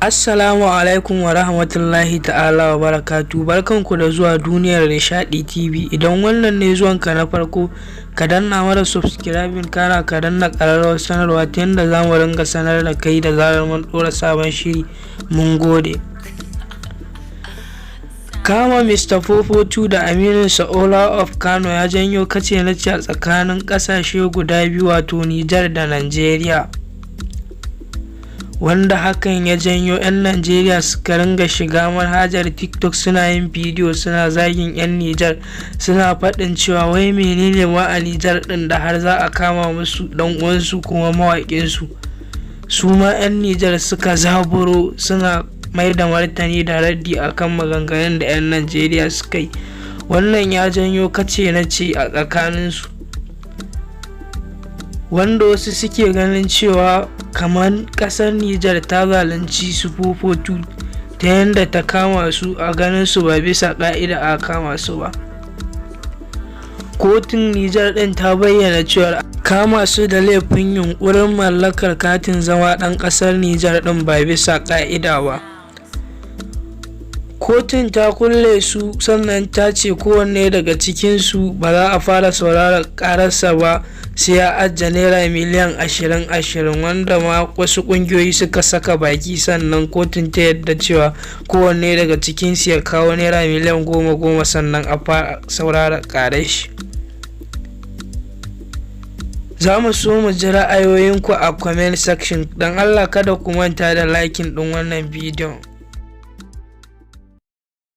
Assalamu alaikum wa rahmatullahi ta'ala wa barakatu. Barkanku da zuwa Duniyar Nishadi TV. Idan wannan ne zuwanka na farko, ka danna mana subscribing, kana ka danna ƙararrawar sanarwa ta yadda za mu ringa sanar da kai da zarar mun ɗora sabon shiri. Mun gode. Kama Mr. 442 da amininsa Ola of Kano ya janyo kace nace a tsakanin ƙasashe guda biyu, wato Nijar da Najeriya, wanda hakan ya janyo 'yan Najeriya suka ringa shiga manhajar TikTok suna yin bidiyo suna zagin 'yan Nijar, suna faɗin cewa wai menene ma a Nijar ɗin da har za a kama musu ɗan uwansu kuma mawaƙinsu. Su ma 'yan Nijar suka zaburo suna mai da martani da raddi akan maganganun da 'yan Najeriya suka yi. Wannan ya janyo kace nace a tsakaninsu, wanda wasu suke ganin cewa kamar kasar Nijar ta zalunci su 442 ta yadda ta kama su, a ganin su ba bisa ka'ida a kama su ba. Kotun Nijar din ta bayyana cewa kama su da laifin yunkurin mallakar katin zama ɗan ƙasar Nijar din ba bisa ka'ida ba. Kotun ta kulle su, sannan ta ce kowanne daga cikinsu ba za a fara sauraron kararsa ba sai ya ajiye naira miliyan 20 20, wanda ma wasu kungiyoyi suka saka baki, sannan kotun ta yadda cewa kowanne daga cikinsu ya kawo naira miliyan 10 10, sannan a fara saurara karar shi. Za mu so mu ji ra'ayoyinku a comment section. Don Allah kada ku manta da liking ɗin wannan bidiyon.